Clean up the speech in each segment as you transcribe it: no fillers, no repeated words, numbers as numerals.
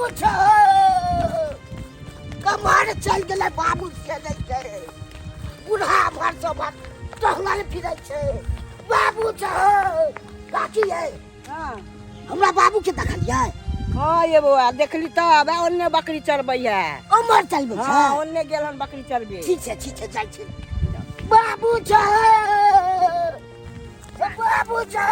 बाबू छौ कमर चल गेलै बाबू से नहि छै बूढ़ा भर सब भर टहलल फिरै छै बाबू छौ काकी यै हाँ हमरा बाबू के देखलियै हाँ ये बौआ देखली तऽ आब ओन्ने बकरी चरबै है उमर चलबै छै हाँ ओन्ने गेल हन बकरी चरबे ठीक छै ठीक छै जाइ छी बाबू छौ बाबू छौ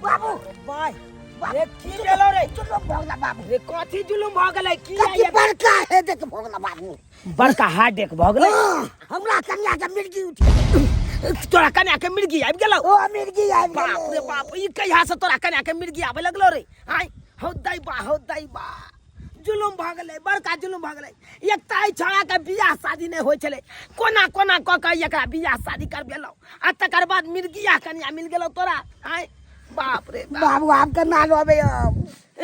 बाबू बाय बाबू रे की भेलो रे जुलुम भऽ गेला बाबू रे कथी जुलुम भऽ गेलै की कथी आइ बड़का हे देख भऽ गेला बाबू बड़का हार्ट अटैक भऽ गेलै हाँ, हमरा कन्या के मिर्गी उठि गेलै। तोरा कन्या के मिर्गी आबि गेलौ ओ मिर्गी आबि बाप रे गेलै बाप ई कहिया से तोरा कन्या के मिर्गी आबे लगलो रे आय हौ दैबा हौ दैबा जुलुम भऽ गेलै बड़का जुलुम भऽ गेलै एक तऽ एहि छौड़ाके बियाह शादी नहि होइ छलै कोना कोना कऽ कऽ एकरा बियाह शादी करबेलहुँ आ तकर बाद मिर्गिया कन्या मिल गेलौ तोरा आय बाप रे बाप बाबू आब केना रहबै हम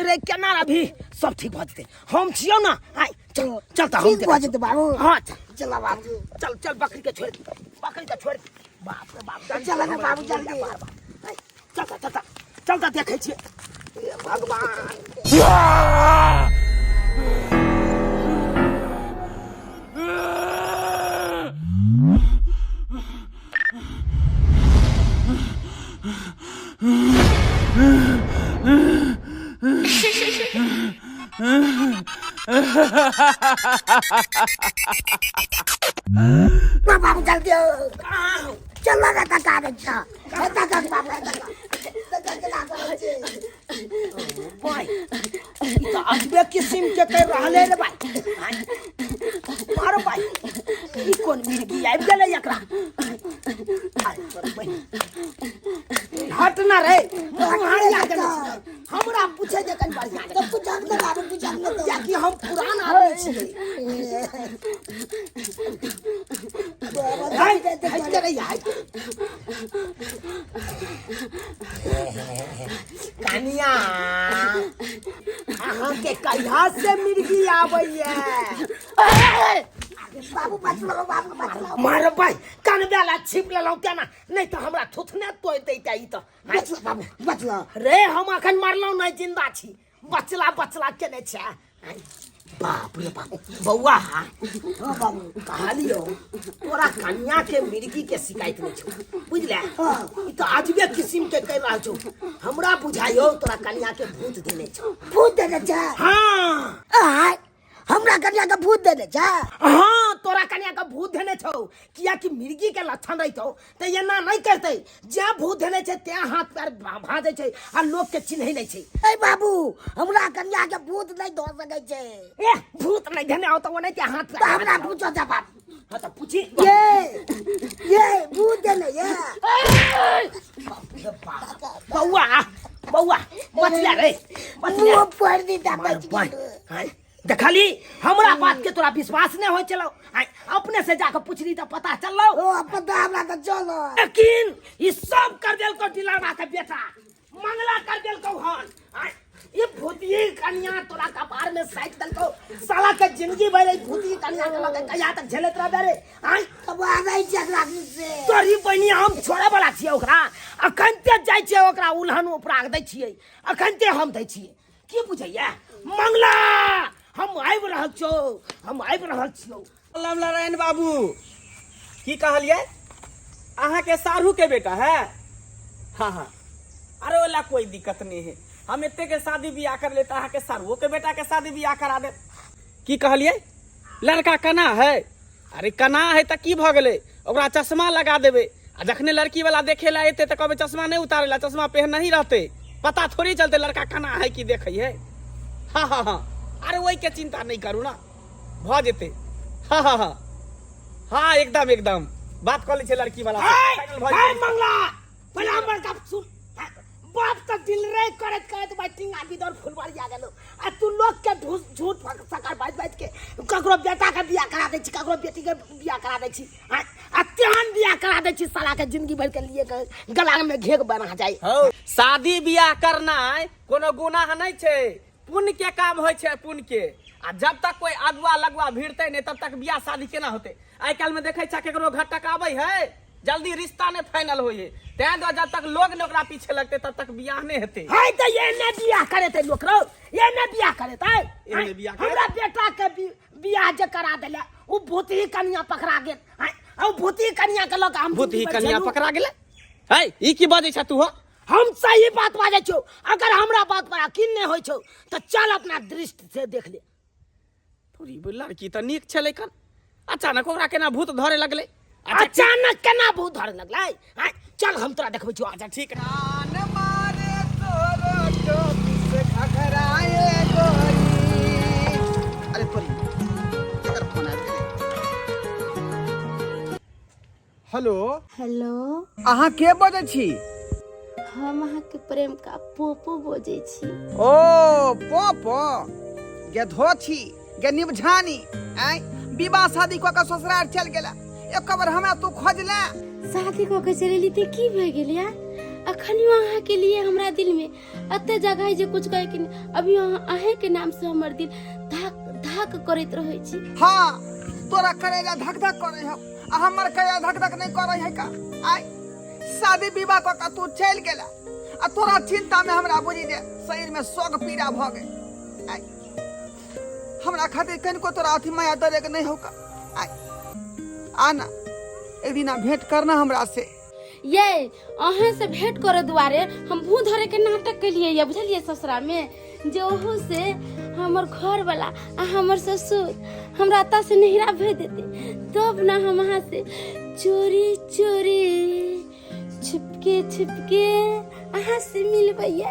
रे केना अभी सब ठीक भऽ जेतै हम छियौ ने आय चल चल तऽ हम ठीक भऽ देखै जेतै बाबू हाँ चल चल बाबू चल चल बकरी के छोड़ बकरी के छोड़ बाप रे बाप चल ने बाबू, जल्दी। बार बार आय, चल चल चल चल तऽ देखै छियै हे भगवान बाबू जल्दी आओ। कहाँ हो चल ना तका रे छा तका बाबू तका के लागल छै भाई ई तऽ अजबे किसिम के कर रहले रे भाई मारो भाई ई कोन मिर्गी आबि गेलै एकरा आइ तोर बहिन। हट ना रे मुँह लागल छै। हमरा पूछे जे कनि बढ़िया तऽ पूछब ने बाबू पूछब ने तऽ कियाकि हम पुरान आदमी छियै हट हट रे हट कनिया अहाँके कहिया से मिर्गी आबैया बाबू बचलो बाबू बचलो मारबै कनबे ला छिप लेलहुँ केना नहि तऽ हमरा थुथने तोड़ि दैते ई तऽ बचलो बाबू बचलो रे हम अखन मरलहुँ नहि जिंदा छी बचला बचला केने छै बाप रे बाप बौआ हाँ बाबू कहलियो तोरा कन्या के मिर्गी के शिकायत नहीं छौ बुझले हाँ। ई तो अजबे किस्म के कह रहल छौ हमरा बुझाइयो तोरा कन्या के भूत देने छौ भूत देने छै हाँ आय हमरा कन्या के भूत देने छै हाँ तोरा कन्या के भूत देने छौ कियाकि मिर्गी के लक्षण रहितौ तऽ एना नहि करतै जे भूत धेने छै तें हाथ पैर भाजै छै आ लोक के चिन्है नहि छै ए बाबू हमरा कन्या के भूत नहि धो सकै छै ए भूत नहि धेने आओ तऽ ओनाहिते हाथ पैर तऽ हमरा पूछो जा बाबू हाँ तऽ पूछी ये ये भूत देने ये बौआ बौआ बचिया रे बचिया मुंह फोड़ दी ता बच हाय देखली हमरा बात के तोरा विश्वास नहीं हो चलो आय अपने से जाके पूछली तो पता चललो ओ पता हमरा तो चलो लेकिन ई सब कर देलको डिलरवा के बेटा मंगला कर देलको हन आय ये भूतिये कन्या तोरा कपार में साइट देलको साला के जिंदगी भर ई भूतिये कन्या के लगे कहिया तक झेलत रहबे रे आय तब आ जाइ छै एकरा से तोरी बहिनी हम छोड़े वाला छियै ओकरा अखन ते जाइ छियै ओकरा उल्हन उपराग दै छियै अखन ते हम दै छियै की बुझैया मंगला हम आबि रहल छियौ हम आबि रहल छियौ राम नारायण बाबू की कहलियै अहाँके साढ़ू के बेटा है हाँ हाँ अरे ओला कोई दिक्कत नहीं है हम एते के शादी बियाह कर लेते अहाँके साढ़ुओ के बेटा के शादी बियाह करा दे की कहलियै लड़का कना है अरे कना है तऽ की भऽ गेलै ओकरा चश्मा लगा देबै आ जखने लड़की वाला देखे ला एतै तऽ कहबै चश्मा नहि उतारे ला चश्मा पहिन नहीं रहतै पता थोड़ी चलतै लड़का कना है कि देखै है हाँ हाँ हाँ अरे ओहिके चिंता नहि करू ना भऽ जेतै हाँ हाँ हाँ हाँ एकदम एकदम बात कऽ लै छै लड़की वाला से। फाइनल भऽ हे जेतै। मंगला पहले हमर गप सुन बाप तऽ दिल रे करैत करैत भाई टिंगा बिदर फुलबारी आ गेलो आ तू लोग के झूठ झूठ सकर बाजि बाजि के ककरो बेटा के बियाह करा दै छी ककरो बेटी के बियाह करा दै छी आ आ तेहन बियाह करा दै छी साला के जिंदगी भर के लिए के गला में घेघ बना जाए हौ शादी बियाह करनाइ कोनो गुनाह नहि छै पुण्य के काम होइ छै पुण्य के आ जब तक कोई अगुआ लगुआ भिड़तै नहि तब तक बियाह शादी केना होतै आइ काल्हि में देखै छा केकरो घटक आबै है जल्दी रिश्ता नहि फाइनल होइ है, तें दुआरे जब तक लोग ने ओकरा पीछे लगते तब तक बियाह नहि हेतै। है तऽ एने बियाह करेतै लोक रौ, एने बियाह करेतै। एने बियाह करेतै। हमरा बेटा के बियाह जे करा देले ओ भूतही कनिया पकड़ा गेल। आँय, आ ओ भूतही कनिया के लऽ कऽ हम भूतही जिंदगी भरि कनिया झेलू। पकड़ा गेलै? है ई की बजै छ तू हो? हम सही बात बाजै छौ, अगर हमरा बात पर यकीन नहि होइ छौ तऽ चल अपना दृष्टि से देख ले। तोरी लड़की तऽ नीक छलै कन, अचानक ओकरा केना भूत धरे लगलै? अच्छा, अचानक केना भूत धरे लगलै? आँय, चल हम तोरा देखबै छौ। अच्छा ठीक है। कान मारे तोरो टोपी से घघराए गोरी। अरे तोरी केकर फोन आबि गेलै? हेलो। हेलो। अहाँ के बजै छी? हम अहाँके प्रेम का पोपो बजै छी। ओ पोपो गे धोछी गे निबझानी, आय विवाह शादी कऽ के ससुराल चल गेला, एक बार हमरा तू खोजले? शादी कऽ के चलेली तऽ की भए गेल यार, अखनियो अहाँके लिए हमरा दिल में एते जगह है जे कुछ कहे के नहीं। अभी अहें के नाम से हमर दिल धाक धाक करैत रहै छी। हाँ तोरा करेजा धक धक करे हौ आ हमर करेजा धक धक नहीं करे है का? आय शादी विवाह कऽ के तू चलि गेला आ तोरा चिंता में हमरा बुझी जे शरीर में सोग पीड़ा भऽ गेल। आय हमरा खातिर कनिको तोरा अथी माया दरे के नहीं हौ का? आय आना एक दिना भेंट करना हमरा से। ये अहाँ से भेंट करे दुआरे हम भू धरे के नाटक केलिए ये, बुझलिए ससुरा में जे ओहू से हमर घर वाला आ हमर ससुर हमरा एतऽ से नहिरा भेज देते तब ना हम अहाँ से चोरी चोरी छिपके छिपके अहाँ से मिलबैया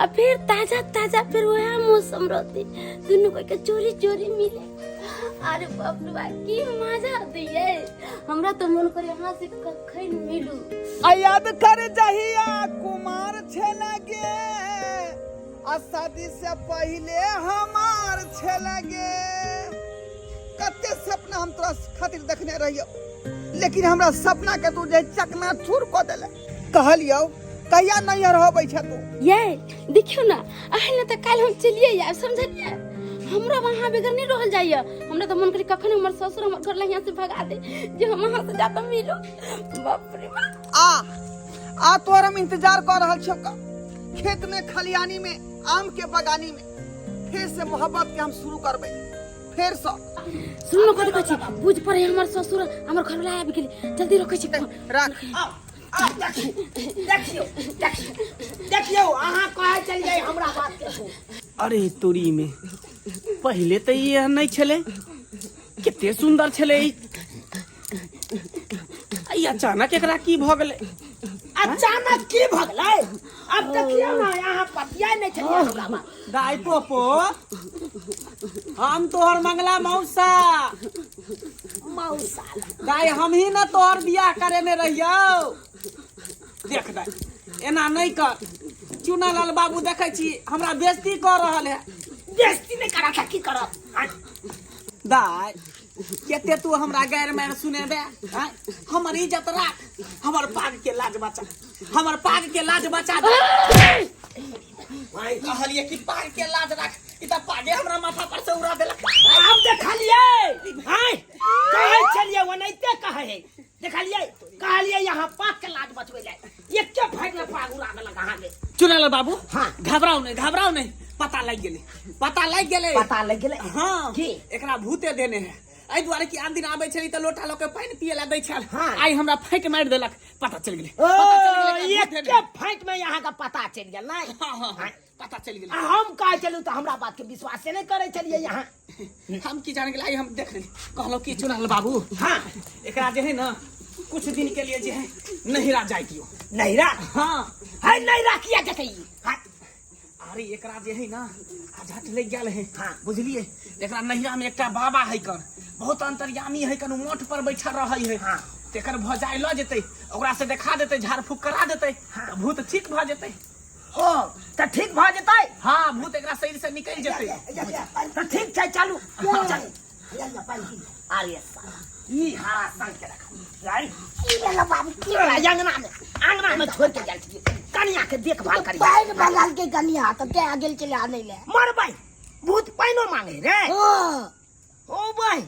आ फिर ताजा ताजा फिर वह मौसम रहते दुनू कोई के चोरी चोरी मिले। अरे बाप रे बाप की मजा दैये, हमरा तो मन करे अहाँ से कखन मिलू। आ याद कर जहिया कुमार छे लगे आ शादी से पहले हमार छे लगे, कते सपना हम तोरा खातिर देखने रहियो, लेकिन हमरा सपना के तू जे चकना चूर कऽ देले। कहलियौ कहिया नैहर होबै छै तू? ये देखियौ ना अहिना तऽ काल्हि हम चलिए आयब, समझलियै? हमरा वहाँ बगैर नहीं रहल जाइए, हमरा तऽ मन करे कखन हमर ससुर हमर घर ला यहाँ से भगा दे जे हम वहाँ से जाकर मिलो। बाप रे बाप। आ आ तोहर हम इंतजार कर रहल छियौ का, खेत में खलियानी में आम के बगानी में फिर से मोहब्बत के हम शुरू करबै फिर से। सुन कथी कहै छी, बुझ पड़े हमर ससुर हमर घर वाला आबि गेलै, जल्दी रखै छी फोन। राख। आउ, आउ, देखियौ, देखियौ, देखियौ, देखियौ, अहाँ कहै छलियै हमरा बात के सुन। अरे तोरी में पहिले तऽ ई एहन नहि छलै, कते सुन्दर छलै ई। ई अचानक एकरा की भऽ गेलै? अचानक की भऽ गेलै? अब देखियौ ने अहाँ पतिया नहि छलियै हमरा बात। दाइ पोपो, हम तोहर मंगला मौसा। मौसा दाइ हम ही न तोहर बियाह करेने रहियौ। देख दाइ एना नहीं कर, चुनालाल बाबू देखै छी हमरा बेइज्जती कर रहल है। बेइज्जती नहीं करा था की करब? दाइ केते तू हमरा गैर मैर सुनेबे? आँय? हमर इज्जत राख, हमर पाग के लाज बचा, हमर पाग के लाज बचा दे। कहलिए कि पाग के लाज राख, ई त पागे हमरा माथा पर से उड़ा देलक। आब देखलिए, आँय? कहै छलिए ओनाहिते कहै है। देखलिए, कहलिए यहाँ पाग के लाज बचबै ले, एके फाइट में पाग उड़ा देलक अहाँके। चुनालाल बाबू, हाँ। घबराउ नहीं, घबराउ नहीं, पता लग गेलै, पता लग गेलै। पता लग गेलै? हाँ। की? एकरा भूते देने है, एहि दुआरे कि आन दिन आबै छली तऽ लोटा लऽ के पानि पिए ला दै छल, हाँ। आइ हमरा फाँकि मारि देलक, पता चलि गेलै। ओ, पता चलि गेलै एकरा भूते एके देने। फाइट में यहाँ का पता चलि गेल नहीं? हाँ, हाँ, हाँ, पता चलि गेलै। आ हम कहै छलहुँ तऽ हमरा बात के विश्वासे नहि करै छलियै यहाँ। हम की जान गेलै, आइ हम देख लेली। कहलहुँ कि चुनाल बाबू, हाँ। एकरा जे है ना कुछ दिन के लिए जे है नहिरा जाय दियौ। नहिरा? हाँ। है नहिरा किया जेतै ई? हाँ। अरे एकरा जे है ना झट लग गेल है, हाँ। बुझलिए? एकरा नहिरा में एकटा बाबा है कन, बहुत अंतर्यामी है कन, मठ पर बैठल रहै है। हाँ। तेकर भजाय ल जेतै, ओकरा से देखा देतै, झाड़ फूक करा देतै, हाँ। तऽ भूत ठीक भऽ जेतै। ओ तऽ ठीक भऽ जेतै? हाँ, भूत एकरा शरीर से निकलि जेतै। तऽ ठीक छै, चलू चलू। अरे साला ई हरा संग के रख राई। की भेलो बाबू, की तोरा अंगना में, अंगना में छोड़ के गेल छियै कनिया के देखभाल करी। पानि बगल के कनिया तऽ के गेल छलै आनै ले? मरबै भूत पानिओ मांगे रे। ओ। ओ भाई,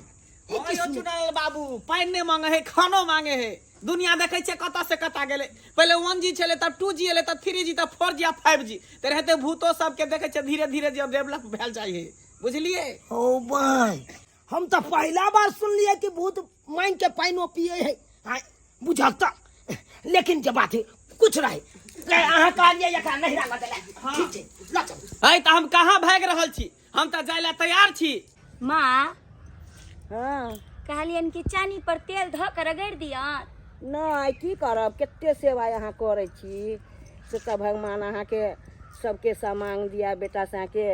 ई की ओ चुनाल बाबू पानि नहीं मांगे है, खानो मांगे है। दुनिया देखै छियै कतऽ से कतऽ गेलै। पहिले 1G छलै, तब 2G एलै, तब 3G, तब 4G आ 5G। तऽ रहते भूतो सबके देखै छियै धीरे धीरे जे डेवलप भेल जाइ है, बुझलियै? ओ भाय, हम तऽ पहिला बार सुनलियै कि भूत मांगि के पानिओ पिए है। आँय, बुझक तऽ, लेकिन जे बात है कुछ रहे, अहाँ कहलियै एकरा नहिरा लऽ गेलै, ठीक छै, लऽ चलू। है तऽ हम कहाँ भागि रहल छी, हम तऽ जाय लए तैयार छी। माँ। हँ। कहलियनि कि चानी पर तेल धऽ कऽ रगड़ि दियौन। नहि, की करब, कते सेवा अहाँ करै छी से तऽ भगवान अहाँके सबके सामांग दिया बेटा साके।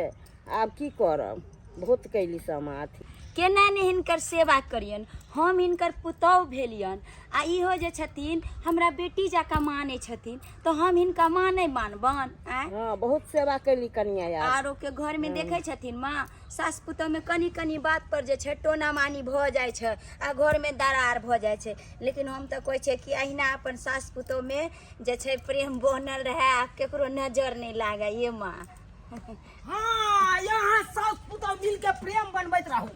आब की करब, बहुत कैली समा अथी। केना नहि हिनकर सेवा करियनि, हम हिनकर पुतहु भेलियनि आ इहो जे छथिन हमरा बेटी जकाँ मानै छथिन, तऽ हम हिनका माँ नहि मानबनि? आँय। हँ, बहुत सेवा कैली कनिया यार। आरो के घरमे देखै छथिन माँ, सास पुतहुमे कनि कनि बात पर जे छै टोना मानी भऽ जाइ छै आ घरमे दरार भऽ जाइ छै, लेकिन हम तऽ कहै छियै कि अहिना अपन सास पुतहुमे जे छै प्रेम बनल रहए आ केकरो नजर नहि लागै। ये माँ। हाँ, यहाँ सास पुतहु मिल के प्रेम बनबैत रहू,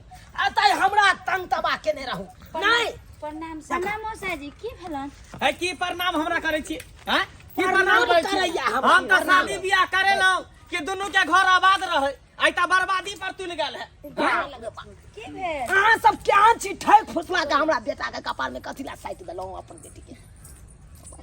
अतः हमरा तंग तबाह केने रहू नहीं। प्रणाम। प्रणाम मौसा जी। की भेलन है? की प्रणाम हमरा करै छी? हैं, की प्रणाम प्रणाम करै छी? करैया हमरा। हम तऽ शादी बियाह करेलहुँ कि दुनू के घर आबाद रहे, आइ तऽ बर्बादी पर तुलि गेल है। की भेल? अहाँ सब केहन छी, ठक फुसला के हमरा बेटा के कपार में कथी ला साटि देलहुँ अपन बेटी के?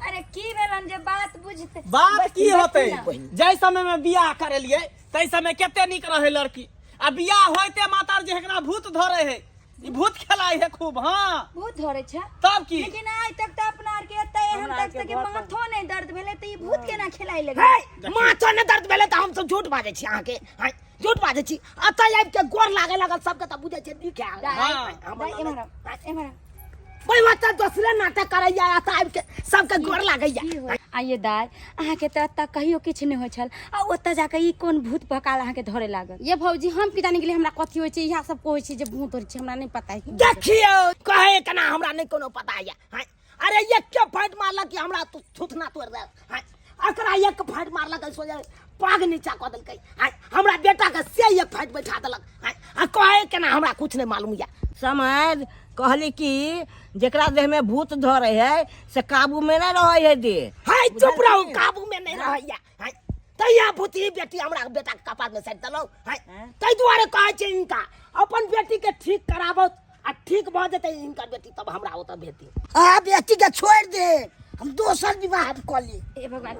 अरे की भेलन जे बात बुझते? बात की होते, बहिन। जाहि समय में बियाह करेलिए ताहि समय कते नीक रहे लड़की, आ बियाह होइते माता जे एकरा भूत धरे है, ई भूत खेलाइ है खूब। हाँ। भूत धरे छै? तब की। लेकिन आइ तक तऽ अपना आर के एते एहन हमरा तक आरके तऽ के घर पर- माथो नहि दर्द भेलै, तऽ ई भूत केना खेलाइ लगलै? हे, माथो ने दर्द भेलै तऽ हम सब झूठ बाजै छी अहाँके? आँय, झूठ बाजै छी? एतऽ आबि के गोर लागे लागल सबके तऽ बुझै छै नीक है। हाँ। हमर दाइ, एम्हर आउ, एम्हर आउ। भाई ओतऽ दोसरे नाटक करैया, एतऽ आबि के सबके गोर लागैया। की होइ आइए दाइ, अहाँके तऽ एतऽ कहियो किछु नहि होइ छल आ ओतऽ जाकऽ ई कोन भूत भकाल अहाँके धरे लागल? ये भौजी, हम की जाने गेलियै हमरा कथी होइ छै। इएह सब कहै छै जे भूत होइ छै, हमरा नहि पता है। देखियौ, कहे केना हमरा नहि कोनो पता यऽ। हाँ, अरे एक के फाइट मारलक कि हमरा तो थुथना तोड़ देल। हाँ, एकरा एक फाइट मारलक, सोचे पाग नीचा कऽ देलकै। हाँ, हमरा बेटा के से एक फाइट बैठा देलक। हाँ, आ कहे केना हमरा कुछ नहीं मालूम यऽ। समाज कहली कि जेकरा देह में भूत धरे है से काबू में नहीं रहे है देह। हाय, चुप रहू, काबू में नहीं रहैया। हाय, तैया भूतही बेटी हमरा बेटा के कपार में साटि देलहुँ। हाय, ताहि दुआरे कहै छै हिनका अपन बेटी के ठीक कराबो आ ठीक भऽ जेतै हिनकर बेटी तब हमरा ओतऽ भेटी। आ बेटी के छोड़ि दे, हम दोसर विवाह कऽ ली। हे भगवान।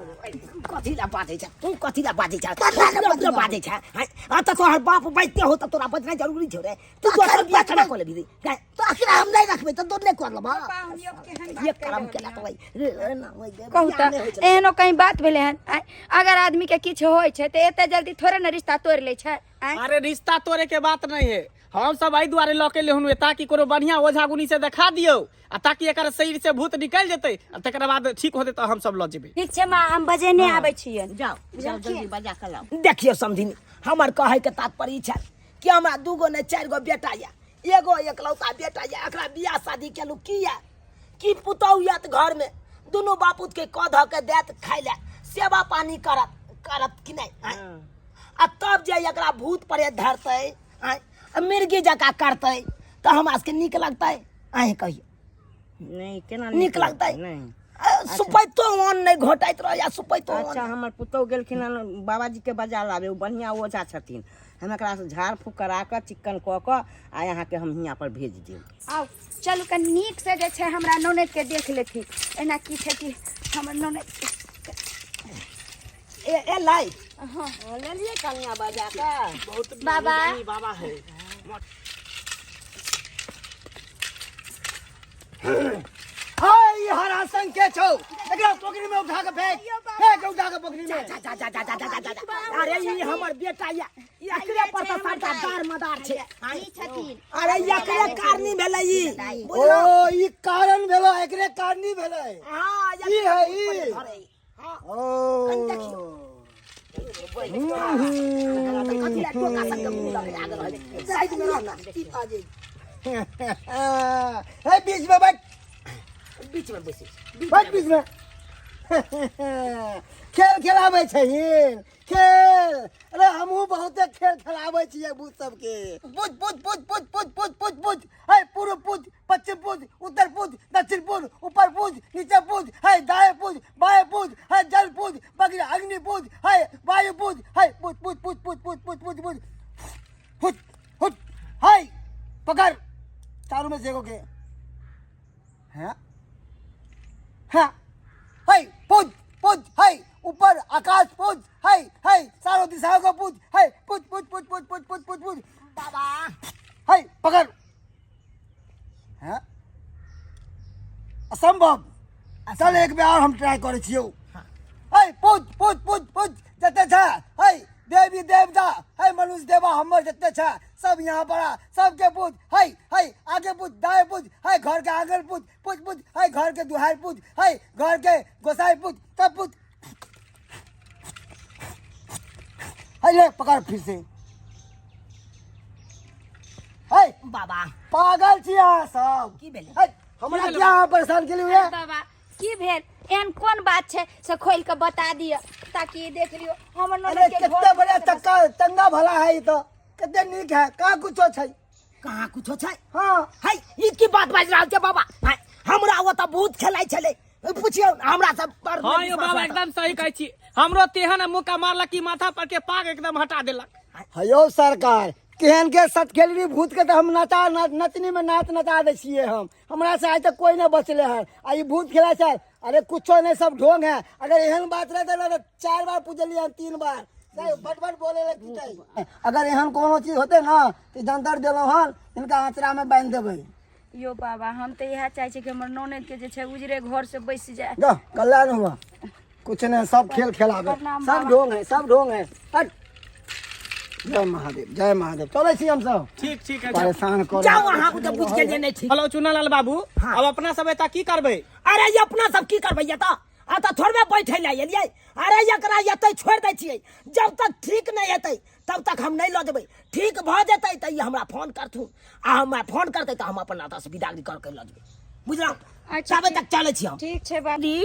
कथी ला बाजै छै तू? कथी ला बाजै छै? पता नहि। कथी ला बाजै छै? हाय, आ तऽ तोहर बाप बाजिते हो तऽ तोरा बजना जरूरी छौ रे? तू दोसर बियाह केना कऽ लेबही रे? तऽ एकरा हम नहि रखबै तऽ दोसरे कऽ लेबै। पाहुन यौ, केहन ये बात कहि करम रहलियै केला हन? तऽ वही रे, ना, वही रे, कहू बियाह तऽ नहि होइ छलै। एहनो कहीं बात भेलै हन? आँय, अगर आदमी के किछु होइ छै तऽ एते जल्दी थोड़े ने रिश्ता तोड़ि लै छै? आँय। अरे रिश्ता तोड़े के बात नहीं है, हम सब एहि दुआरे लऽ के लेहुन ताकि कोनो बढ़िया ओझा गुनी से देखा दियौ आ ताकि एकर शरीर से भूत निकलि जेतै आ तकर बाद ठीक होतै तऽ हम सब लऽ जेबै। ठीक छै माँ, हम बजेने आबै छियनि। जाओ जाओ, जल्दी बजा के लाओ। देखियौ समधिनी, हमर कहै के तात्पर्य ई छल कि हमरा दूगो ने चारि गो बेटा यऽ, एगो एकलौता बेटा यऽ, एकरा बियाह शादी केलहुँ किया कि पुतहु यऽ तऽ घरमे दुनू बापूत के कऽ धऽ के देत खाइ लए, सेवा पानी करत, करत कि नहि? आँय? आ तब जे एकरा भूत प्रेत धरतै, आँय, आ मिर्गी जकाँ करतै तऽ हमरा सबके नीक लगतै? अहीं कहियौ। नहीं, केना नीक लगतै? नहीं। सुपैतो अन्न नहि घोटाइत रहैया, सुपैतो अन्न। अच्छा, हमर पुतहु गेलखिन हन बाबाजी के बजा लाबे, ओ बढ़िआँ ओझा छथिन। हम एकरा से झाड़ फूक करा कऽ चिक्कन कऽ कऽ आ अहाँके हम हियाँ पर भेज देब। आउ चलू, कनि नीक से जे छै हमरा ननैद के देख लेथिन। एना की छै कि हमर ननैद ए ए लाई। हाँ। लेलियै कनिया बजा कऽ। बहुत बाबा। बाबा है। हाय, हरासन के छौ, एकरा पोखरी में उठा के फेंक, फेंक उठा के पोखरी में। जा जा जा जा जा जा जा जा, अरे ई हमर बेटा या, ई एकरे पर तऽ सबटा दार मदार छै। ई छथिन। अरे एकरे कारणी भेलै ई, ओ ई कारण भेलो, एकरे कारणी भेलै। हाँ। ई है ई। हाँ। ओ कनि देखियौ। कथी लए टोका सबके मुँह लग लागल रहै छै? साइड में रह ना, की बाजै? हे, बीच में बैठ। बीच में बैसै। बैठ बीच में। खेल खेलाबै छहिन खेल। अरे हमहूँ बहुते खेल खेलाबै छियै भूत सबके। बुझ बुझ बुझ बुझ बुझ बुझ बुझ बुझ है, पूर्व बुझ, पश्चिम बुझ, उत्तर बुझ, दक्षिण बुझ, ऊपर बुझ, नीचे बुझ, है दाएं बुझ, बाएं बुझ, है जल बुझ, बगल अग्नि बुझ, है वायु बुझ, है बुझ बुझ बुझ बुझ बुझ बुझ बुझ बुझ हुट हुट है पकड़ चारू में से एगो के। हैं हाँ है पूज पूज है ऊपर आकाश पूज है है चारों दिशाओं को पूज है पूज पूज पूज पूज पूज पूज पूज पूज बाबा है पकड़। हैं असंभव। चल एक बेर और हम ट्राई करै छियौ। है पूज पूज पूज पूज जते छै है देवी देवता है मनुष्य देवा हमर जते छै सब यहाँ पर आ, सबके पूज है है आगे पूज, दाएं पूज, है घर के आंगन पूज पूज पूज है घर के दुहार पूज है घर के गोसाई पूज सब पूज है ले पकड़ फिर से है। बाबा पागल छी अहाँ सब। की भेलै? है, हमरा किया अहाँ परेशान केलियै हुए? बाबा की भेल? एहन कोन बात छै से खोल के बता दिअ ताकि देख लियौ हमर अरे ननद के कितना घर बढ़िया चक्का चंगा भला है ई तो कते नीक है, कहाँ कुछो छै? कहाँ कुछो छै? हाँ। है ई की बात बाजि रहल छै बाबा? है हमरा ओतऽ भूत खेलाइ छलै, पुछियौ हमरा सब पर। हाँ यो बाबा एकदम सही कहै छी, हमरो तेहन मुक्का मारलक कि माथा पर के पाग एकदम हटा देलक। हयो सरकार, केहन के सटखेलरी भूत के तऽ हम नचा नचनी में नाच नचा दै छियै हम। हमरा से आइ तक कोई नहीं बचले हन आ ई भूत खेला छै। अरे कुछो नहीं, सब ढोंग है। अगर एहन बात रहते ना तो 4 बार पूजलियै हन, 3 बार फट फट बोले लगतै। अगर एहन कोनो चीज होते ना तो जंतर देलहुँ हन, इनका आंचरा में बांधि देबै। यो बाबा हम तऽ इएह चाहै छी कि हमर ननद के जे छै उजरे घर से बसि जाय। जा कल्याण हुआ, कुछ नहीं, सब खेल खेलाबे, प्रणाम सब बाबा। ढोंग है, सब ढोंग है। हट। जय महादेव, जय महादेव। चलै छी हम सब। ठीक ठीक है, परेशान कर जाउ अहाँ तऽ बुझि गेलियै नहि ठीक। हेलो चुनालाल बाबू, अब अपना सब एतऽ की करबै? अरे ई अपना सब की करबै एतऽ? एतऽ थोड़बे बैठे लए एलियै। अरे एकरा एतै छोड़ि दै छियै, जब तक ठीक नहि हेतै तब तक हम नहि लऽ जेबै। ठीक भऽ जेतै तऽ ई हमरा फोन करथुन आ हमरा फोन करतै तऽ हम अपन एतऽ से विदागरी कर के लऽ जेबै, बुझलहुँ? अच्छा, तबे तक चलै छी हम। ठीक छै बाबा। समधी,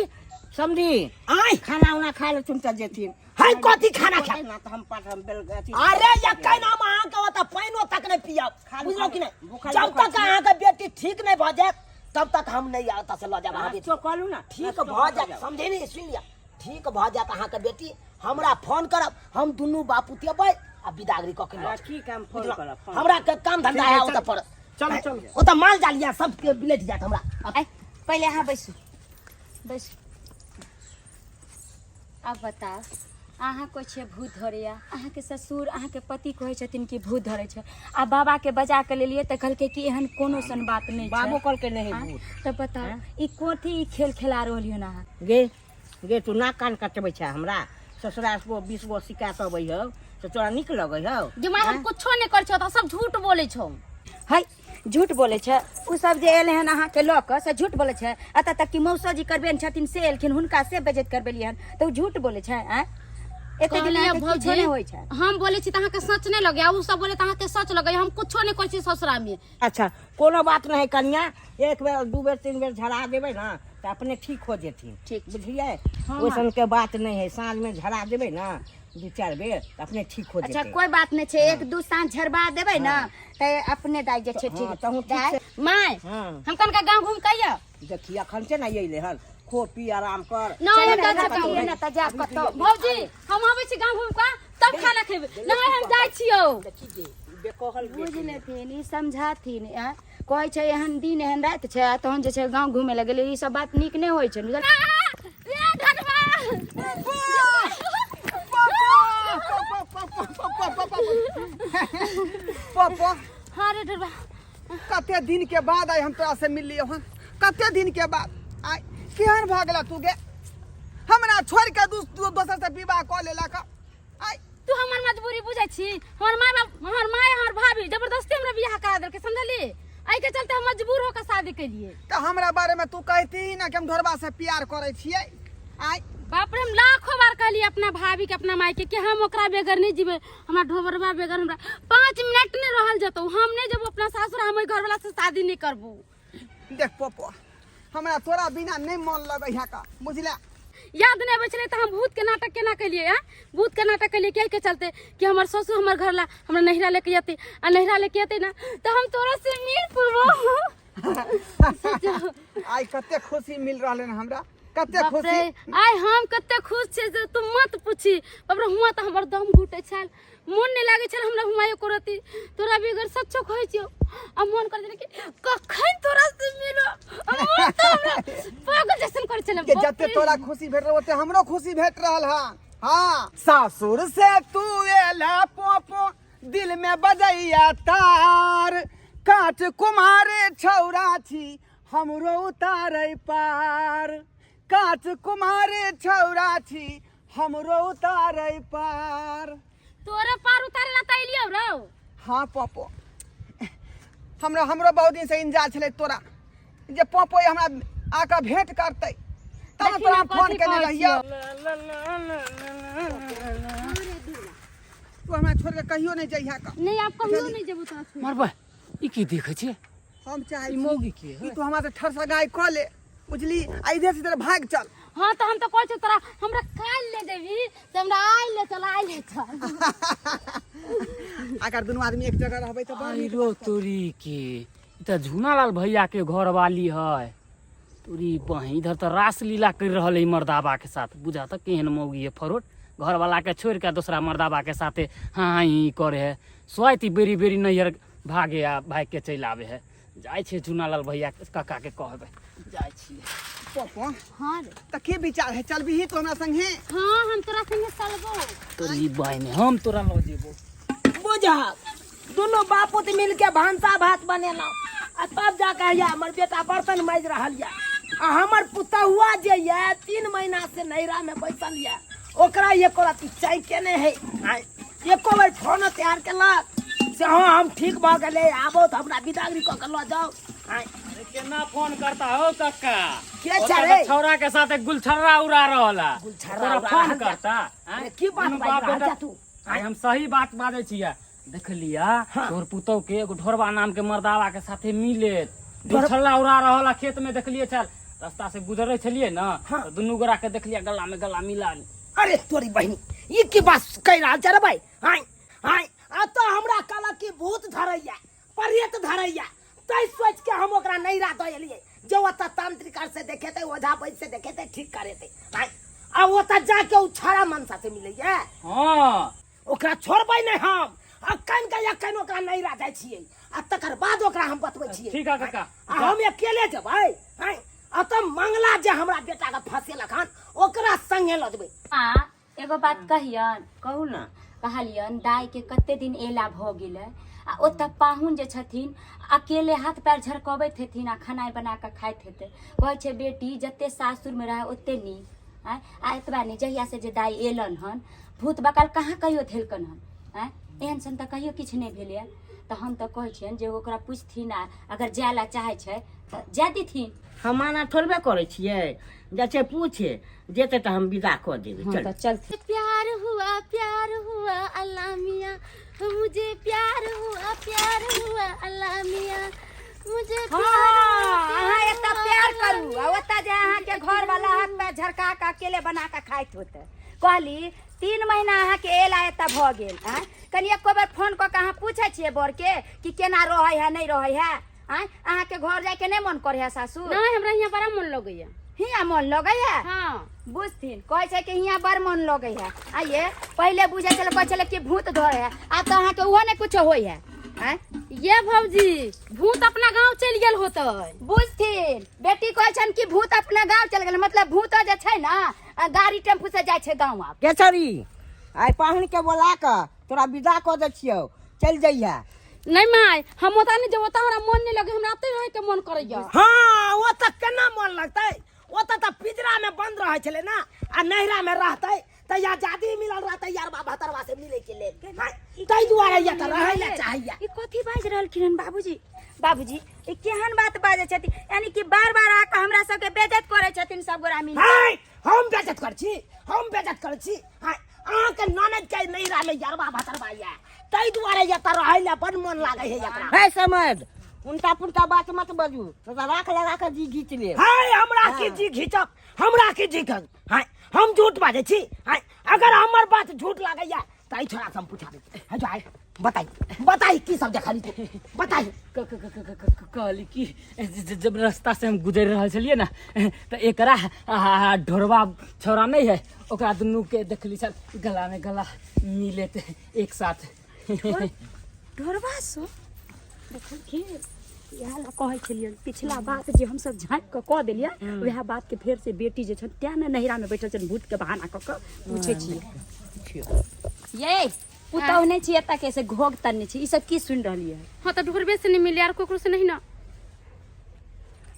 समधी। आँय? खाना उना खा लेथुन तऽ जेथिन। है कथी खाना खा? ना तऽ हम पाठ हम बेल अथी। अरे यकै नाम अहाँके ओतऽ पानिओ तक नहि पियब, खालू, बुझलहुँ कि खालू। नहि? भूखल जब भूखल तक छी। अहाँके बेटी ठीक नहि भऽ जायत तब तक हम नहि एतऽ से लऽ जायब अहाँ बेटी। नाश्तो कऽ लू ना। ठीक नाश्तो भऽ कऽ जायत, जाउ। समझे नहि? सुनि लिअ, ठीक भऽ जायत अहाँके बेटी, हमरा फोन करब, हम दुनू बापूत अबै आ विदागरी कऽ के लऽ हाँ, जायब। ठीक है, हम फोन बुझलहुँ? करब, फोन। हमरा के काम धंधा है ओतऽ पर। चलू, चलू। ओतऽ माल जाल यऽ सबके बिलटि जायत हमरा। आइ, पहिले अहाँ बैसू बैसू। आब बताउ अहाँ कहै छियै भूत धरैया, अहाँके ससुर अहाँके पति कहै छथिन कि भूत धरै छै आ बाबाके बजा के लेलियै तऽ कहलकै कि एहन कोनो सन बात नहि छै। बाबो कहलकै नहि आँय? भूत। तऽ बताउ ई कथी ई खेल खेला रहलियै हन अहाँ? गे गे तू नाक कान कटबै छै हमरा? ससुराल गो 20 गो शिकायत अबै हौ तऽ तोरा नीक लगै हौ? जे माय हम कुछो नहि करै छौ तऽ सब झूठ बोलै छौ। है झूठ बोलै छै ओ सब जे एलै हन अहाँके लऽ कऽ से झूठ बोलै छै? एतऽ तक कि मौसा जी करबेन छथिन से एलखिन, हुनका से बेज्जत करबेलियै हन तऽ ओ झूठ बोलै छै? आँय, एते दिन कहलियै अहाँके किछो भौजी नहि होइ छै। हम बोलै छी तऽ अहाँके सच नहि लगैया, ओ सब बोले तऽ अहाँके सच लगैया। हम कुछो नहि करै छी ससुरा में। अच्छा कोनो बात नहीं कनिया, एक बेर 2 बेर 3 बेर झड़ा देबै ना तऽ अपने ठीक हो जेथिन। ठीक छै। बुझलियै? हाँ, ओइसन के बात नहीं है, साँझ में झड़ा देबै ना 2-4 बेर तऽ अपने ठीक हो अच्छा जेतै। कोई बात नहीं छै, 1-2 साँझ झड़बा देबै ना तऽ अपने दाइ जे छै हाँ, ठीक। तहूँ ठीक दाइ, छै। माय हाँ। हम कनका गाँव घूम के आइयो। देखी अखन से ना अयलै हन, खो पी आराम कर। नहीं, हम चलू जाइ ने, छी गाँव। कतिये ने तऽ जायब कतौ। भौजी हम आबै छी गाँव घूम के तब खाना खेबै। नहीं हम जाइ छियौ। देखी जे बेकहल बुझ लेथिन ई समझाथिन। आँय, कहै छै एहन दिन एहन राति छै आ तहन जे छै गाँव घूमे लए गेलै, ई सब बात नीक नहि होइ छै, बुझल? ए धनबा पापा। हाँ रे ढोरबा, कते दिन के बाद आइ हम तोरा से मिललियौ हन, कते दिन के बाद आइ। केहन भऽ गेला तू गे? हमरा छोड़ि के दोसर से विवाह कऽ लेलक आइ। तू हमर मजबूरी बुझै छी? हमर माय बाप, हमर माय, हमर भाभी जबरदस्ती हमरा बियाह करा देलकै, समझली? एहि के चलते हम मजबूर होकर शादी केलिए। तऽ हमरा बारे में तू कहती ना कि हम ढोरबा से प्यार करै छियै आइ। बाप रे, हम लाखों बार कहलिए अपना भाभी के अपना माय के कि हम ओकरा बगैर नहीं जीबै, हमरा ढोबरबा बगैर हमरा 5 मिनट नहीं रहल जतौ, हम नहीं जेबो अपना सासुर, हम ओहि घरवाला से शादी नहीं करबो। देख पप्पा, हमरा तोरा बिना नहीं मन लगै है का, बुझला? याद नहि आबै छलै तऽ हम भूत के नाटक केना केलियै आँय भूत के नाटक केलियै के के चलते कि हमर ससुर हमर घर ला हमरा नैहरा लेके अतै आ नैहरा लेके अतै ना तऽ हम तोरा से मिल पेबो। आइ कते खुशी मिल रहल हन हमरा, कते बाप रे, खुशी। आइ हम कते खुश छियै से तू मत पूछी। बाप रे, हुआँ तऽ हमर दम घुटै छल, मन नहि लागै छल हमरा हुआँ एको रत्ती तोरा बगैर। सच्चो कहै छियौ, आ मन करै छलै कि कखन तोरा से मिलो, आ मन तऽ हमरा पागल जैसन करै छलै। के बाप जते रे। तोरा खुशी भेट रहल ओते हमरो खुशी भेट रहल हन। हाँ, सासुर से तू एला पोपो, दिल में बजैया तार, कांच कुमार छौरा छी हमरो उतारै पार, कांच कुमार छौरा छी हमरो उतारै पार। तोरे पार उतारे ला तऽ एलियौ रौ। हाँ पपो, हमरा हमरो बहुत दिन से इंतजार छलै तोरा जे पपो हमरा आके भेंट करतै, तब देखी तोरा ना फोन कथी केने कहै रहियौ। छियौ। तू हमरा छोड़ के कहियो नहीं जइहा का। नहीं, आप कहियो नहीं जेबो तोरा छोड़। मरबा, ई की देखै छियै? हम चाहै ई छी मौगी के कि तू हमरा से ठरसगाई कऽ ले, बुझली, आ इधर से इधर भाग चल। हाँ, तऽ हम तऽ कहै छियौ तोरा, हमरा काल्हि ले जेबही तऽ हमरा आइ ले चल, आइ ले चल। अगर दुनू आदमी एक जगह रहबै तऽ बड़ नीक। आइरो तोरी के, ई तऽ झूनालाल भैया के घरवाली है। तोरी बहिन, इधर तऽ रासलीला कर रहल है मर्दाबा के साथ। बुझा तऽ केहन मौगी है फरोट, घरवाला के छोड़ के दोसरा मर्दाबा के साथे हाँ हाँ ही करे है। स्वाति बेरी बेरी नैहर भागे आ भाग के चलि आबे है। जाइ छियै झूनालाल भैया काका के कहबै, जाइ छियै। पप्पा। हाँ रे। तऽ की विचार है, चलबही तू हमरा संगे? हाँ, हम तोरा संगे चलबो। तोरी बहिन, हम तोरा लऽ जेबो। बुझल, दुनू बापूत मिल के भानसा भात बनेलहुँ आ तब जाके हैया हमर बेटा बर्तन माजि रहल यऽ, आ हमर पुतहुआ जे यऽ 3 महीना से नैहरा में बैसल यऽ, ओकरा एको रत्ती चैके नहि है। आँय, एको बेर फोनो तैयार केलक से हाँ हम ठीक भऽ गेलै, आबो तऽ हमरा बिदागरी कऽ के लऽ जाउ। आँय। अरे केना फोन करता हो कक्का? के ओतऽ छै रे? तऽ छौड़ा के साथ गुलछर्रा उड़ा रहल है। गुलछर्रा तोरा उड़ा फोन रहल है। करता? आँय? अरे की बात दुनू बाजि बाप रहल बेटा छै तू? आइ हम सही बात बाजै छियै। देखलिया तोहर पुतोह के एगो ढोरबा नाम के मर्दावा के साथे मिले गुलछर्रा उड़ा रहल है खेत में। देखलिए छल, रास्ता से गुजरे छलिए ना, तऽ दुनू गोरा के देखलिए गला में गला मिला। अरे तोरी बहिनी, ई की बात कहि रहल छै रे भाई? आँय आँय, आ तो हमरा कहलक कि भूत धरैया प्रेत धरैया, तै सोच के हम ओकरा नैहरा दऽ एलियै जे ओतऽ तांत्रिक से देखेतै, ओझा वैद्य से देखेतै, ठीक करेतै। आँय, आ ओतऽ जाके ओ छाड़ा मनसा से मिलैया। हाँ। ओकरा छोड़बै नहि हम, अखन के अखन ओकरा नैहरा जाइ छियै आ तकर बाद ओकरा हम बतबै छियै। ठीक है काका। आ हम अकेले जेबै। आँय, आ तऽ मंगला जे हमरा बेटा के फंसेलक हन ओकरा संगे लऽ जेबै। आ एगो बात कहियन? कहू ना। कहलियन, दाई के कते दिन एला भऽ गेलै आ ओतऽ पाहुन जे छथिन अकेले हाथ पैर झरकबैत हेथिन आ खेनाइ बना कऽ खाइत हेतै। कहै छै बेटी जते सासुरमे रहै ओते नीक। आँय, आ एतबा नहि, जहिया से जे दाई एलन हन भूत बकाल कहाँ कहियो धेलकन हन? आँय, एहन सन तऽ कहियो किछु नहि भेलैए। तऽ हम तऽ कहै छियनि जे ओकरा पुछथिन आ अगर जाय लए चाहै छै तऽ जाय देथिन। हम माना थोड़बे करै छियै, जाइ छै पूछे, जेतै तऽ हम विदा कऽ देबै। हाँ, चल तऽ चल। प्यार हुआ प्यार हुआ अल्लाह मियाँ मुझे, प्यार हुआ प्यार हुआ अल्लाह मियाँ मुझे। हाँ, अहाँ एतऽ प्यार करू आ ओतऽ जे अहाँके घर वाला हाथ पैर झरका कऽ अकेले बना कऽ खाइत होतै। कहली, 3 महीना अहाँके एला एतऽ भऽ गेल, आँय, कनि एको बेर फोन कऽ कऽ अहाँ पूछै छियै बरके कि केना रहै है नहि रहै है? आँय, अहाँके घर जायके नहि मन करै है सासुर? नहीं, हमरा यहाँ बड़ा मन लगैया। हियाँ मन लगै है? हाँ। बुझथिन, कहै छै कि हियाँ बड़ मन लगै है। आइए पहिले बुझै छलै, कहै छलै कि भूत धरै है, आब तऽ अहाँके ओहो नहि कुछो होइ है। आँय ये भौजी, भूत अपना गांव चलि गेल होतै। बुझथिन, बेटी कहै छनि कि भूत अपना गाँव चलि गेल, मतलब भूत जे छै ने गाड़ी टेम्पू से जाइ छै गाँव आब। केसरी, आइ पाहुन के बोला कऽ तोरा विदा कऽ दै छियौ, चलि जइहे। नहीं माय, हम ओतऽ नहीं जेबो, ओतऽ हमरा मन नहीं लगे, हमरा ओतै रहे के मन करैया। हाँ, ओतऽ केना मन लगतै? ओतऽ तऽ पिंजरा में बंद रहै छलै ना, आ नैहरा में रहतै तऽ आजादी मिलल रहतै यारबा भतरवा से मिले के लेल। हाँ, ताहि दुआरे ये तऽ रहै लए चाहैया। ई कथी बाजि रहलखिन हन बाबूजी? बाबूजी, ई केहन बात बाजै छथिन? यानी कि बार बार आके हमरा सबके बेइज्जत करै छथिन सब गोरा मिल। हाय, हम बेइज्जत करै छी? हम बेइज्जत करै छी? हाय, अहाँके ननद के नैहरा में यारबा भतरवा ये, ताहि दुआरे ये तऽ रहै लए बड़ मन लागै है एकरा। है समझ, उल्टा पुल्टा बात मत बजू, नहीं तो राख लगा के जी घीच ले। हाय, हमरा की जी घिचक, हमरा की जी घिचक। हाय, हम झूठ बाजै छी? हाय, अगर हमर बात झूठ लागैया तऽ एहि छोड़ा से हम पूछा दै। हाय, जो आय बताई, बताई की सब देखली तू, बताई। कहली कि जब रास्ता से हम गुजर रहल छलियै ने तऽ एकरा आ ढोरबा छौड़ा नहीं है, ओकरा दुनू के देखली सर गला में गला मिलेत एक साथ। ढोरबा सो देखलखिन? इएह लए कहै छलियै, पिछला बात जे हमसब झाँपि कऽ कऽ देलियै, वएह बात के फेर से बेटी जे छनि तें ने नैहरा मे बैठल छनि, भूत के बहाना कऽ कऽ पूछै छियै। ये पुतहु नहि छी एतऽ के, से घोघ तनने छी, ई सब की सुनि रहलियै? हाँ तऽ ढोरबे से नहीं मिले, आर ककरो से नहीं ना।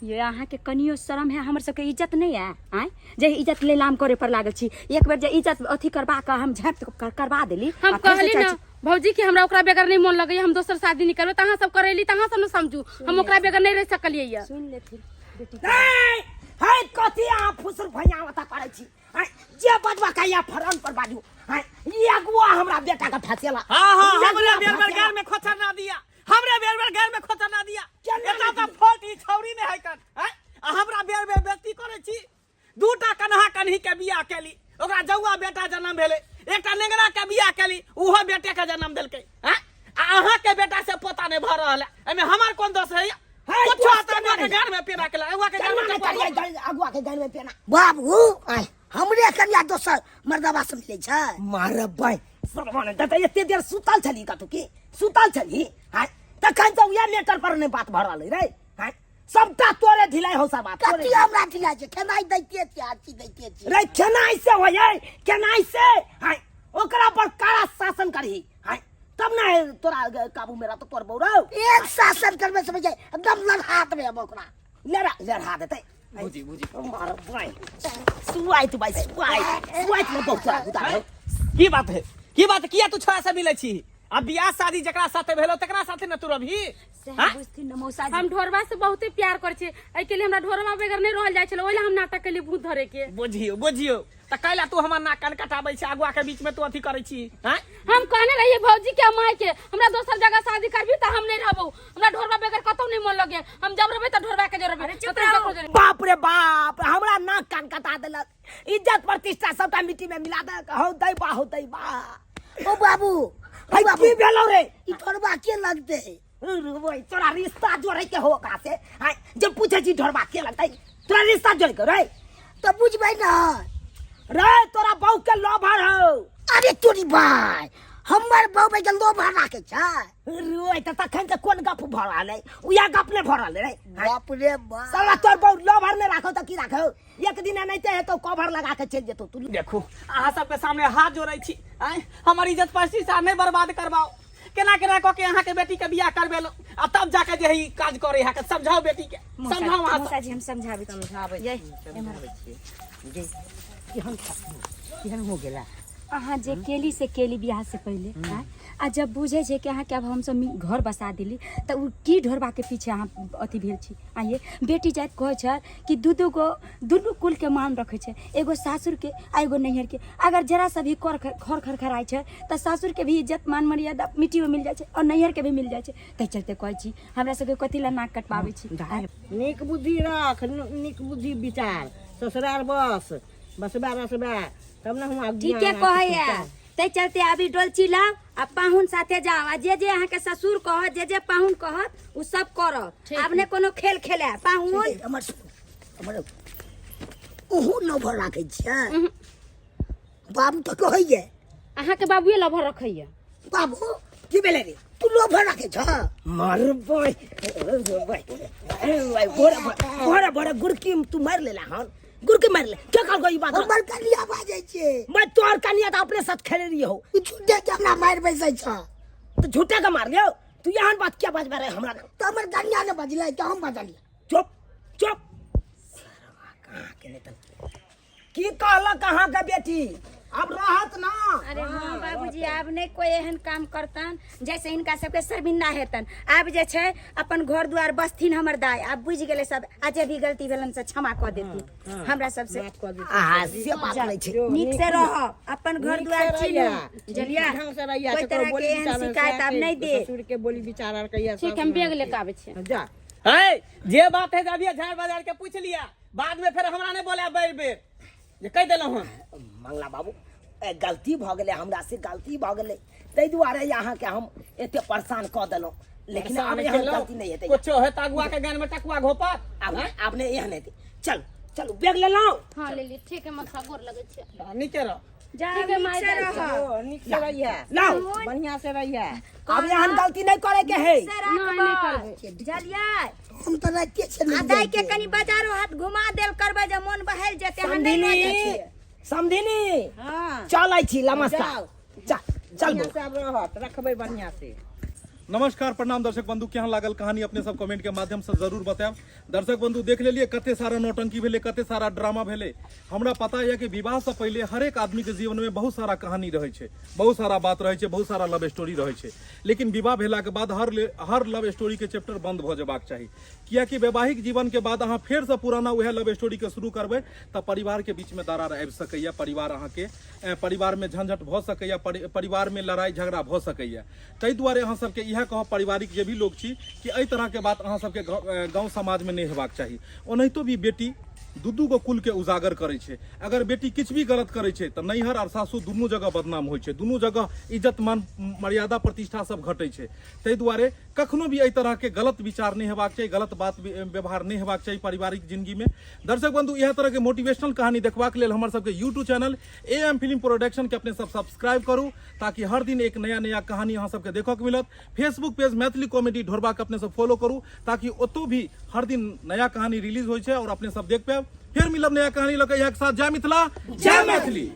ये अहाँके कनियो शरम है? हमर सबके इज्जत नहि है? आँय, जे इज्जत लीलाम करे पर लागल छी। एक बेर जे इज्जत अथी करबा कऽ हम झाँपि करबा देली, हम आ फेर से कहली चाहै ना भौजी कि हमरा ओकरा बगैर नहीं मन लगैया, हम दोसर शादी नहीं करबै, तऽ अहाँ सब करेली तऽ अहाँ सब ने समझू, हम ओकरा बगैर नहीं रह सकलियै ये। छी। सुनि लेथिन बेटी। नहीं है, कथी अहाँ फुसुर भैया ओतऽ करै छी? आँय, जे बजबा के या फरन पर बाजू। आँय, ई अगुआ हमरा बेटा के फसेला। हाँ हाँ, ई हमरे अगुआ बेर बेर फसेला। घर में खोचर ना दिया, हमरे बेर बेर घर में खोचर ना दिया। केना एता ना त दिया? फॉल्ट ई छौरी में है कन हैं, आ हमरा बेर बेर बेइज्जती करै छी। दूटा कन्हा कन्ही के बियाह केली, ओकरा जौआ बेटा जन्म भेलै। एकटा नेंगरा के बियाह केली, उहो बेटे के जन्म देलकै हैं, आ अहाँ के बेटा से पोता नहीं भऽ रहल है, एहिमे हमर कोन दोष है? है, कुछो दोष आता केना अगुआ के नहीं? घर में पेना केला, अगुआ के घर केना में नहि टपुआ करियै अगुआ के घर में पेना? बाबू आय, हमरे कनिया दोसर मर्दबा से मिलै छै। मारबै सरवाने तऽ एते देर सुतल छली कतौ? की सुतल छली? हाय, तखन तऽ उएह मैटर पर नहि बात भऽ रहल रे। हाय, सबटा तोरे ढिलाई हो सब बात तोरे। कथी हमरा ढिला छै? खेनाइ दैते छी, आर चीज दैते छी। रे, खेनाइ से होइ है? खेनाइ से? हाय, ओकरा पर कड़ा शासन करही, हाय, तब ना तोरा काबू में रहतो तोर बौरा। एक शासन करबे समझ जाय, एकदम लड़हा देबै हम ओकरा। लड़ा लड़ा देतै। बुझी बुझी। मारबै सुआइत भाई, सुआइत सुआइत में बहुत तोरा गुदा है। की बात है, की बात? किया तू छोड़ा से मिलै छी? आ बियाह शादी जकरा साथे भेलो तकरा साथे न तू रहबही? सएह हाँ? बुझथिन ने मौसा जी। हम ढोरबा से बहुते प्यार करै छियै, एहिके लिए हमरा ढोरबा बगैर नहीं रहल जाइ छलै, ओहि लए हम नाटक केलियै भूत धरे के। बुझियो बुझियो, तऽ कैला तू हमर नाक कान कटाबै छी, अगुआ के बीच में तू अथी करै छी हैं? हम कहने रहियै भौजी के माय के, हमरा दोसर जगह शादी करबी तऽ हम नहीं रहबौ, हमरा ढोरबा बगैर कतौ नहीं मन लगे, हम जब रहबै तऽ ढोरबा के जर रहबै, चुप कतौ रहू। ककरो जरे। बाप रे बाप, हमरा नाक कान कटा देलक, इज्जत प्रतिष्ठा सबटा मिट्टी में मिला देलक। हौ दैबा, हौ दैबा। ओ बाबू, ओ है, बाबू, की भेलौ रे? ई ढोरबा के लगतै? ओए, तोरा रिश्ता जोड़े के हो ओकरा से? आँय, जे पूछे छी ढोरबा के लगतै, तोरा रिश्ता जोड़े के रे? तऽ बुझबै ने। रे, तोरा बहू के लोभर हौ। अरे तोरी भाय, हमर बहू भाई के लोभा राखै छै? रे, तऽ तखन से कोन गप भऽ रहल है? उएह गप नहि भऽ रहल रे। बाप रे बाप। साला तोर बहू लोभर नहि राखौ तऽ की राखौ? एक दिन एनाहिते हेतौ, कवर लगा के चलि जेतौ तू। देखू, अहाँ सबके सामने हाथ जोड़ै छी, आँय, हमर इज्जत प्रतिष्ठा नहि बर्बाद करबाउ। केना केना कऽ के अहाँके बेटी के बियाह करबेलहुँ, आ तब जाके जे है ई काज करे है। समझाउ बेटी के, समझाउ अहाँ सब। मौसा जी, हम समझाबै छी। समझाबै ये, छी, समझाबै छियै जे केहन केहन हो गेला। अहाँ जे केली से केली बियाह से पहिले, आँय? आ जब बुझै छै कि अहाँके आब हमसब घर बसा देली, तऽ ओ की ढोरबाके पीछे अहाँ अथी भेल छी? आइए बेटी जाइत कहै छै कि दू दू गो दुनू कुलके मान रखै छै, एगो सासुरके आ एगो नैहरके। अगर जरा सा भी कर खर खरखराइ छै तऽ सासुरके भी इज्जत मान मर्यादा मिट्टीमे मिल जाइ छै आओर नैहरके भी मिल जाइ छै। ताहि चलते कहै छी, हमरा सबके कथी लए नाक कटबाबै छी? नीक बुद्धि रख, नीक बुद्धि विचार, ससुरार बस बसबा रसबा तब ने हुआँ। ठीके कहैया। ताहि चलते अभी डोलची लाउ आ पाहुन साथे जाउ, आ जे जे अहाँके ससुर कहत, जे जे पाहुन कहत, ओ सब करब। आब ने कोनो खेल खेलाय पाहुन। हमर हमर ओहो लोभर राखै छियै? बाबू तऽ कहैये। अहाँके बाबुए लभर रखैया। बाबू, की भेलै रे? तू लोभर राखै छ? मारबै भोरे भोरे भोरे गुड़की तू मारि लेला हन, गुड़की मारि ले के कहलको ई बात? हमर कनिया बाजै छै। मैं तोहर कनिया तऽ अपने साथ खेले रही हो। ई झूठे के हमरा मारि बैसै छ। तऽ झूठे के मार लियो? तू एहन बात क्या बाजबे रे हमरा? तऽ हमर कनिया ने बजलै तऽ हम बजलियै। चुप चुप, कहाँ के नहि तऽ की कहलक अहाँके बेटी? आब रहत ना। अरे हाँ बाबूजी, आब नहीं कोई एहन काम करतन जैसे हिनका सबके शर्मिंदा हेतन। आब जे छै अपन घर द्वार बसथिन हमर दाय, आब बुझि गेलै सब, आ जे भी गलती भेलन से क्षमा कऽ देथिन हमरा सबसे। आ से बात नहीं छै। नीक से रह, अपन घर नीक द्वार से चिन्हू, रहिया, बुझलियै? ढंग से रहिया, कोई ककरो तरह के बोली एहन विचार शिकायत आब से नहीं दे। ससुर के बोली विचार आर कहिया ठीक, हम बैग लेके आबै छियै। जा है जे बात है अभी झाड़ बाजार के पूछ लिया, बाद में फिर हमरा नहीं बोले बेर बेर जे कह देलहुँ हम। मंगला बाबू, ए, गलती भऽ गेलै, हमरा से गलती भऽ गेलै, ताहि दुआरे अहाँके हम एते परेशान कऽ देलहुँ, लेकिन आब परेशान एहन केलहुँ। गलती नहि हेतै। कुछो है तऽ अगुआ के गान में टकुआ घोपत। आब आब नहि एहन हेतै। चलू चलू, बैग लेलहुँ? हाँ ले लिए। ठीक है मौसा, गोर लगै छियै। नीचे रह। जा, ठीक है, नीक माय से जाइ रह। ओ, नीक से रहिया, लाउ। बढ़िया से रहिया। आब एहन गलती नहि करे के है। नीक से नहि, नहि राखबै, करबै। बुझलियै? हम तऽ राखिते छियै। आ दाइ के कनि बाजारो हाट घुमा देल करबै जे मोन बहल जेतै। अहाँ नहि लऽ जाइ समधिनी, छियै। समधिनी। हाँ। चलै छी, नमस्कार। जाउ। चल चल। बढ़िया से आब रहत, रखबै बढ़िया से। नमस्कार, प्रणाम दर्शक बंधु, केहन लागल कहानी अपने सब कमेंट के माध्यम से जरूर बतायब। दर्शक बंधु, देख लेलिए कते सारा नौटंकी भेलै, कते सारा ड्रामा भेलै। हमरा पता यऽ कि विवाह से पहिले हरेक आदमी के जीवन में बहुत सारा कहानी रहै छै, बहुत सारा बात रहै छै, बहुत सारा लव स्टोरी रहै छै, लेकिन विवाह भेला के बाद हर लव स्टोरी के चैप्टर बंद भऽ जेबाक चाही, कियाकि वैवाहिक जीवन के बाद अहाँ फेर से पुराना वएह लव स्टोरी के शुरू करबै तऽ परिवार के बीच में दरार आबि सकैया, परिवार अहाँके परिवार में झंझट भऽ सकैया, परिवार में लड़ाई झगड़ा भऽ सकैया। ताहि दुआरे अहाँ सबके इएह कहब, पारिवारिक जे भी लोग छी, कि एहि तरहके बात अहाँ सबके गाँव समाजमे नहि हेबाक चाही। ओनाहितो भी बेटी दू दू गो कुलके उजागर करै छै। अगर बेटी किछु भी गलत करै छै तऽ नैहर आओर सासु दुनू जगह बदनाम होइ छै, दुनू जगह इज्जत मान मर्यादा प्रतिष्ठा सब घटै छै। ताहि दुआरे कखनो भी एहि तरहके गलत विचार नहि हेबाक चाही, गलत बात व्यवहार नहि हेबाक चाही पारिवारिक जिंदगीमे। दर्शक बंधु, इएह तरहके मोटिवेशनल कहानी देखबाक लेल हमर सबके YouTube channel A M film production के अपने सब सब्सक्राइब करू, ताकि हर दिन एक नया नया कहानी अहाँ सबके देखऽ के मिलत। फेसबुक पेज मैथिली कॉमेडी ढोरबा के अपने सब फॉलो करू, ताकि ओतौ भी हर दिन नया कहानी रिलीज होइ छै और अपने सब देख पायब। फिर मिलब नया कहानी लऽ के इएह के साथ। जय मिथिला, जय मैथिली।